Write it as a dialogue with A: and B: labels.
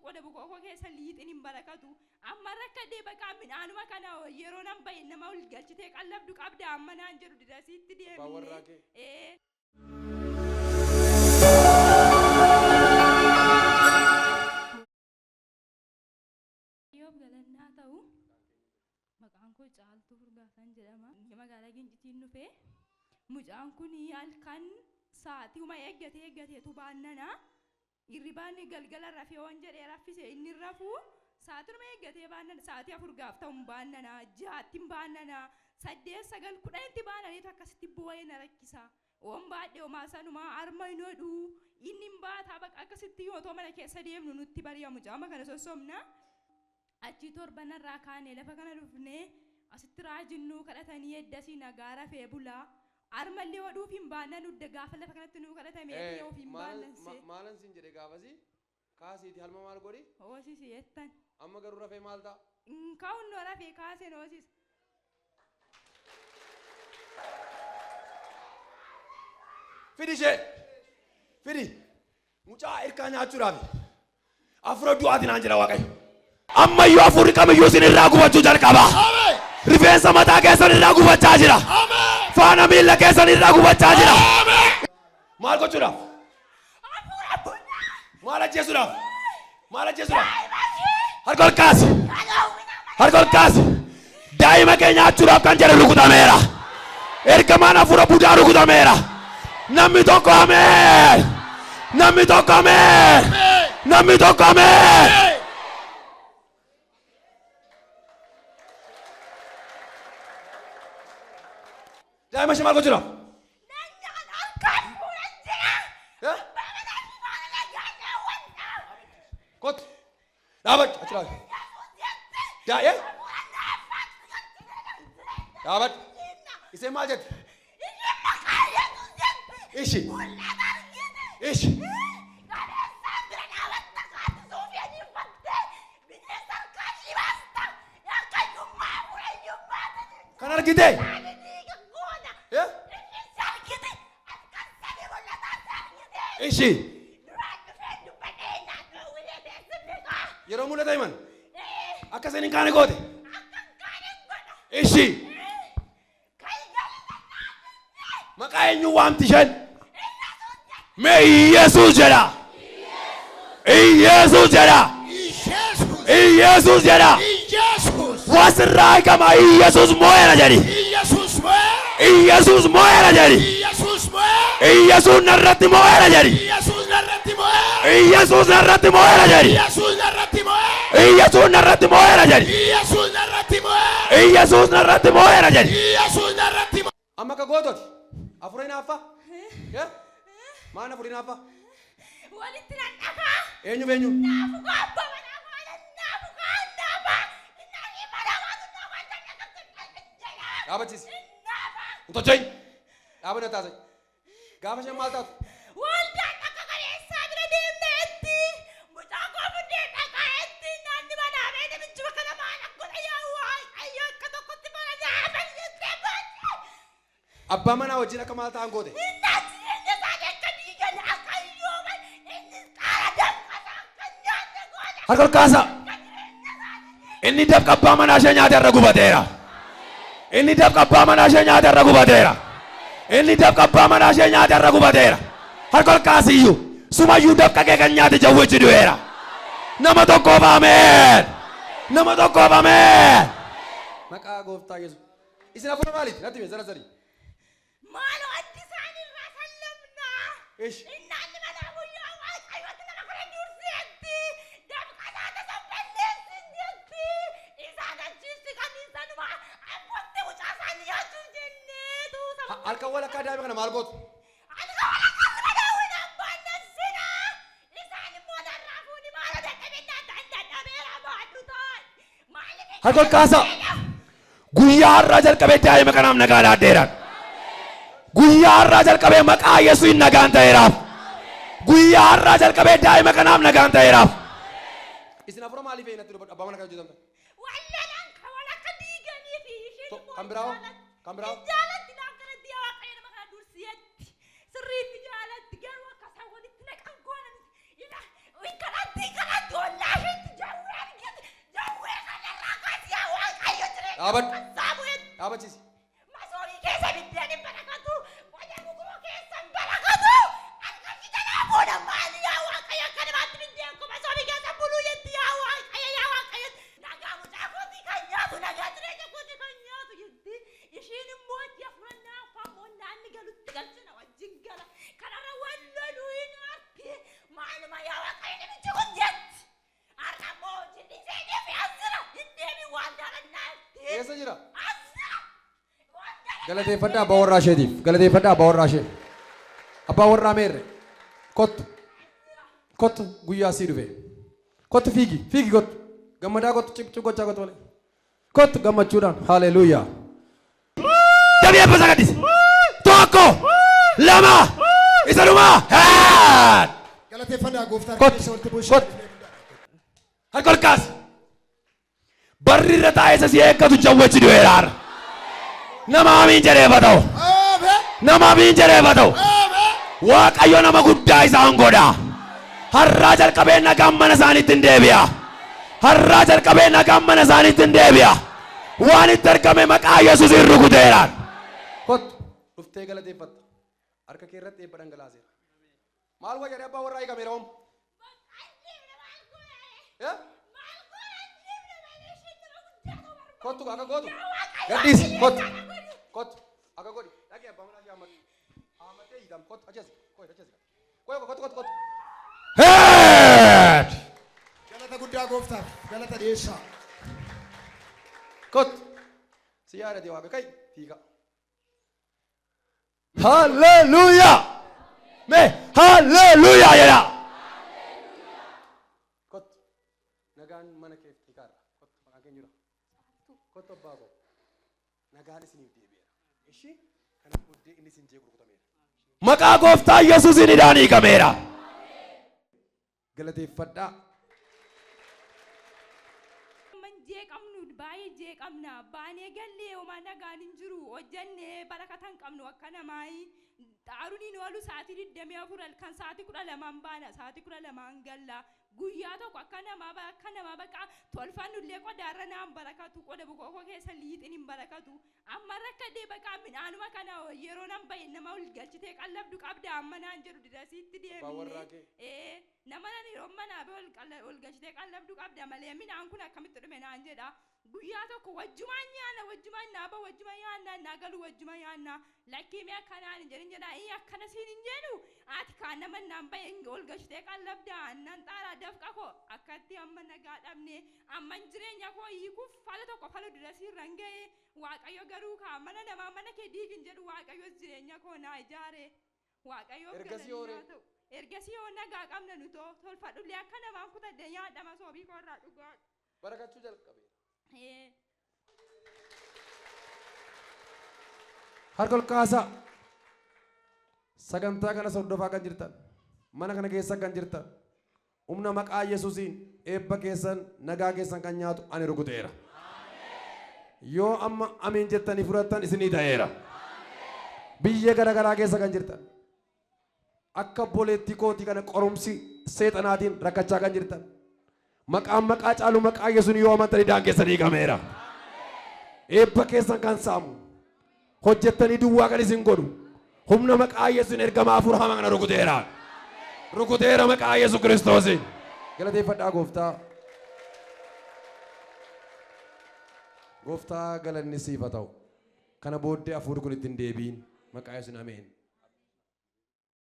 A: Qoda bukoo koo keessa liixiin hin barakatu. Amma rakkadhee baqaa midhaanuma kana yeroo nan bahe nama ol galchitee qallabdu qabda amma naan jedhu dirasiitti
B: Abbaan warraa
A: deemnee.
B: kee?
A: Ee. Iyyoob galannaa ta'u maqaan koo Caaltuu Furgaasaan jedhama. Magaalaa Gincitiin dhufe. Mucaan kun halkan sa'aatiiuma eeggatee eeggateetu baannana. Hirribaan galgala rafee waan jedhee raffise inni hin rafu. Sa'aatiinuma eeggatee baannana sa'aatii 4 gaaf ta'u hin baannana 6tti hin baannana 8 9 10tti baananiitu akkasitti boo'ee na rakkisa. Oon baadhe homaa sanumaa harma hin hodhu inni hin baataa baqa akkasitti otoo mana keessa deemnu nutti bari'a mucaama kana sossobna. Achii torbanarraa kaanee lafa kana dhufnee asitti raajinnuu kadhatanii eddasii nagaa rafee bulaa. Harmallee hodhuuf hin baannan hudda gaafa lafa kanatti nuu kadhatamee of hin baannansee.
B: Maalan siin jedhe gaafasi kaasiiti halma maal godhi?
A: Hoosisi jettan.
B: Amma garuu rafee maal ta'a?
A: Ka'unnoo rafee kaaseen hoosisa.
B: Fidi ishee. Fidi. Mucaa hirkaa nyaachuudhaaf. Afura du'aati naan jedha Waaqayyo. Ammayyuu afurri kamiyyuu isin irraa gubachuu jalqaba. Rifeensa mataa keessan irraa gubachaa jira. Faana miilla keessan irraa gubachaa jira. Maal gochuudhaaf?
A: Hafuura bunaa.
B: Maal ajjeesuudhaaf? Maal ajjeesuudhaaf?
A: Daa'ima ishee.
B: Harka ol kaasi. Harka ol kaasi. Daa'ima kee nyaachuudhaaf kan jedhe rukutameera. Ergamaan hafuura budaa rukutameera. Namni tokko ameen. Namni tokko ameen. Namni tokko ameen. Daa'ima ishee maal gochuudhaaf?
A: Nan nyaata harkaan fuudhan jira.
B: Eh?
A: Abbaa manaa fi faana nagaa daawwadha.
B: Kottu. Dhaabadhu. Achi dhaabadhu.
A: Yesuus jette.
B: Daa'e.
A: Hafuura naafaatti galchitee galchitee.
B: Dhaabadhu. Isheen maal jette?
A: Isheen maqaa Yesuus jette.
B: Ishi.
A: Mul'ata argite.
B: Ishi.
A: Qabeessaan bira dhaabatta kaati suufii adii uffattee bineensa harkaa ishii baasta. Akka hiyyummaa hafuura hiyyummaa ta'e.
B: Kan argite?
A: Ani dhiiga goona.
B: Eh?
A: Isheen si argite. Halkan samii mul'ataa si argite.
B: Ishi.
A: Duraan dhufee dubbadhee naannoo wilee teessifne kaa.
B: Yeroo mul'ata himan.
A: Ee,
B: Akka isheen hin kaane goote.
A: Akka hin kaane godha.
B: Ishi.
A: Kai gali nannaa
B: Maqaa eenyu waamti isheen? Mee Iyesuus jedha. Iyesuus jedha.
C: Iyesuus.
B: Iyesuus jedha.
C: Iyesuus.
B: Wasirraa eegama Iyesuus moo'eera jedhi.
C: Iyesuus moo'eera.
B: Iyesuus moo'eera jedhi.
C: Iyesuus moo'eera.
B: Iyesuus narratti moo'eera jedhi.
C: Iyesuus narratti moo'eera.
B: Iyesuus narratti moo'eera jedhi.
C: Iyesuus narratti moo'eera.
B: Iyesuus narratti moo'eera jedhi.
C: Iyesuus narratti moo'eera.
B: Iyesuus narratti moo'eera jedhi.
C: Iyesuus narratti moo'eera.
B: Amma akka goototi. Afura hinaaffaa? Eh? Maan afur hinaaffaa?
A: Walitti nan dhakaa.
B: Eenyuuf eenyu?
A: Naafu kaa abbaa manaa faana naafu kaa naafa. Innaan mana baatu naa wanta dhaqabtu jedha.
B: Dhaabachiisi.
A: Naafa.
B: Hin tocho'in. Dhaaba na taasise. Gaafa isheen maal taatu?
A: Waldaan dhaqa kaleessaa bira deemneetti. Mucaa koo fudhee dhaqaa etti. Naanni manaa bee namichi bakka namaa godha yaa waaqayyo akka tokkotti mana naafa jettee baate.
B: Abbaa manaa wajjin akka maal ta'an goote?
A: Innaan jireenya isaanii akka diigan akka hiyyooman innis qaara dafqasaa akka nyaanne goone.
B: Harka ol kaasaa.
A: Akka jireenya isaanii
B: Inni dafqa abbaa manaa ishee nyaate irra gubateera. Inni dafqa abbaa manaa ishee nyaate irra gubateera. Inni dafqa abbaa manaa ishee nyaate irra gubateera. Harka ol kaasiyyuu. Sumayyuu dafqa kee kan nyaate jawwichi du'eera. Nama tokkoof ameen. Nama tokkoof ameen. Maqaa gooftaa Yesuus. Isin hafuura maaliiti? Natti himi zara sadii.
A: Maaloo addi isaanii irraa sallamnaa.
B: Ish.
A: Innaan manaa guyyaa waaqayyooti nama kana durseetti. Dafqa isaa tasa balleessin jetti. Isaan achitti kan isaanuma abbootti mucaa isaanii nyaachuuf jenneetu saba.
B: Halkan walakkaa daa'ima kana maal gootu?
A: Ani kan walakkaa nama daawwin abbaan nassinaa. Isaan immoo narraa fuuni maaloo dadhabennaan ta'an dadhabeera baadhu ta'an. Maaliif
B: Harka ol kaasaa. Guyyaa har'aa jalqabee daa'ima kanaaf nagaa laadheera. Guyyaa har'aa jalqabee maqaa Yesuusiin nagaan ta'eeraaf. Guyyaa har'aa jalqabee daa'ima kanaaf nagaan ta'eeraaf. Isin hafuura maaliif natti dubbadhu abbaa mana kana hojjetamta?
A: Wallolaan kan walakka diiganii fi isheen immoo
B: Kan biraa hoo? Kan biraa hoo?
A: Jaalatti naan kanatti yaa waaqayyo nama kana dursiyetti sirriitti jaalatti garuu akka isaan walitti naqan goona ila kanatti kanatti ollaa
B: Dhaabadhu.
A: kan saamu jetti.
B: Dhaabachiisi.
A: Masoobii keessa biddeen hin barakatu. Qoda bukoo keessa hin barakatu. Harkatti jalaa fuudha maali yaa Waaqayyo akka namaatti biddeen koo masoobii keessa buluu jetti yaa Waaqayyo yaa Waaqayyo. Nagaa mucaa kootii kan nyaatu nagaa jireenya kootii kan nyaatu jetti. Ishiin immoo ji'a furannaa afaan moonnaan galutti galchina wajjin gala. Kanarra wal loluu hin arti. Maaluma yaa Waaqayyo namichi kun jetti. Har'a immoo hojii dhiisee deebi as jira. Hin deebi waan jaalannaa jetti.
B: Eessa jira?
A: As jira. Waan jaalannaa.
B: Galateeffadhaa abbaa warraa isheetiif. Galateeffadhaa abbaa warraa ishee. Abbaa warraa meerre. Kottu. Kottu guyyaa sii dhufe. Kottu fiigi. Fiigi kottu. Gammadaa kottu cip cip gochaa kottu malee. Kottu gammachuudhaan. Haleluuyaa. Damee abbaa gaddise. Tokko. Lama. Isa dhumaa. Haan.
C: Galateeffadhaa gooftaa
B: Kottu.
C: keessa walitti buusee.
B: Kottu. Harka ol kaasi. Barri irra taa'ee isa si eeggatu jawwachi du'eera. Nama amiin jedhee ta'u.
C: Ameen.
B: Nama amiin jedhee ta'u.
C: Ameen.
B: Waaqayyo nama guddaa isaan godha. Har'aa jalqabee nagaan mana isaaniitti hin deebi'a. Har'aa jalqabee nagaan mana isaaniitti hin deebi'a. Waan itti argame maqaa Yesuusiin rukuteera. Kottu dhuftee galateeffatta. Harka kee irratti eebba dhangalaaseera. Maal wayya abbaa warraa hiikameera hoom? Eh? Kottu akka gootu. Gadhiisi kottu. Kottu akka godhi. Dhaqee abbaa manaa ishee hammatu. Hammatee hiikam kottu achi asi. Kottu achi asi. Kottu kottu kottu kottu. Head!
C: Galata guddaa gooftaaf galata dhiyeessaa.
B: Kottu. Si yaadate waaqa kai fiiga. Hallelujah! Mee hallelujah jedha. Kottu. Nagaan mana keef hiikaarra. Kottu maqaan keenya jira. Kottu abbaa koo. Nagaan isiniif deebi'eera. Ishii kana booddee inni isin jeequ rukutameera. Maqaa gooftaa Yesuusiin hidhaan hiikameera. Galateeffadhaa.
A: Man jeeqamnu baay'ee jeeqamna baanee gallee homaa nagaan hin jiru hojjannee barakata hin qabnu akka namaayi xaaruun hin oolu sa'aatii 24 halkan sa'aatii 12 baana sa'aatii 12 galla guyyaa tokko akka namaa baqa tolfannullee qodaarra naan barakatu qoda bukoo keessa liixiin hin barakatu amma rakkadhee baqa midhaanuma kana yeroo nan bahe nama ol galchitee qallabdu qabda amma naan jedhu dirasiitti
B: Abbaa warraa
A: deemnee
B: kee.
A: ee nama nan yeroo manaa bee ol galchitee qallabdu qabda malee midhaan kun akkamitti dhume naan jedha. Guyyaa tokko wajjumaan nyaanna, wajjumaan naaba, wajjuma nyaanna, naa galu wajjuma nyaanna, lakkii mee akkanaan hin jedhin jedha. Inni akkana siin hin jedhu, ati kaan nama naan bahe ol galchitee qallabda nan xaaraa dafqa koo akkatti amma nagaa dhabne amma jireenya koo hiikuuf fala tokko fala dura siirran ga'e. Waaqayyo garuu kaa mana namaa mana kee diigin jedhu, Waaqayyo jireenya koo naa ijaare. Waaqayyo
B: Ergasii hooree?
A: Ta'u ergasii yoo nagaa qabna nutoo tolfadhullee akka namaan kutadde nyaadhama soobii koorraa dhugaa.
B: Barakachuu jalqabe.
A: Ee.
B: Harka ol kaasaa. Sagantaa kana hordofaa kan jirtan, mana kana keessa kan jirtan, humna maqaa Yesuusiin eebba keessan, nagaa keessan kan nyaatu ani rukuteera. Yoo amma amiin jettanii fudhattan isinii ta'eera. Biyya gara garaa keessa kan jirtan, akka obboleettii kootii kana qorumsi seexanaatiin rakkachaa kan jirtan, maqaan maqaa caalu maqaa Yesuun yoo amantanii hidhaan keessan hiikameera. Eebba keessan kan saamu, hojjettanii duwwaa kan isin godhu, humna maqaa Yesuun ergamaa hafuura hamaa kana rukuteera. Rukuteera maqaa Yesuus Kiristoosiin. Galateeffadhaa gooftaa. Gooftaa galanni siif haa ta'u. Kana booddee hafuurri kun ittiin deebiin maqaa Yesuun ameen.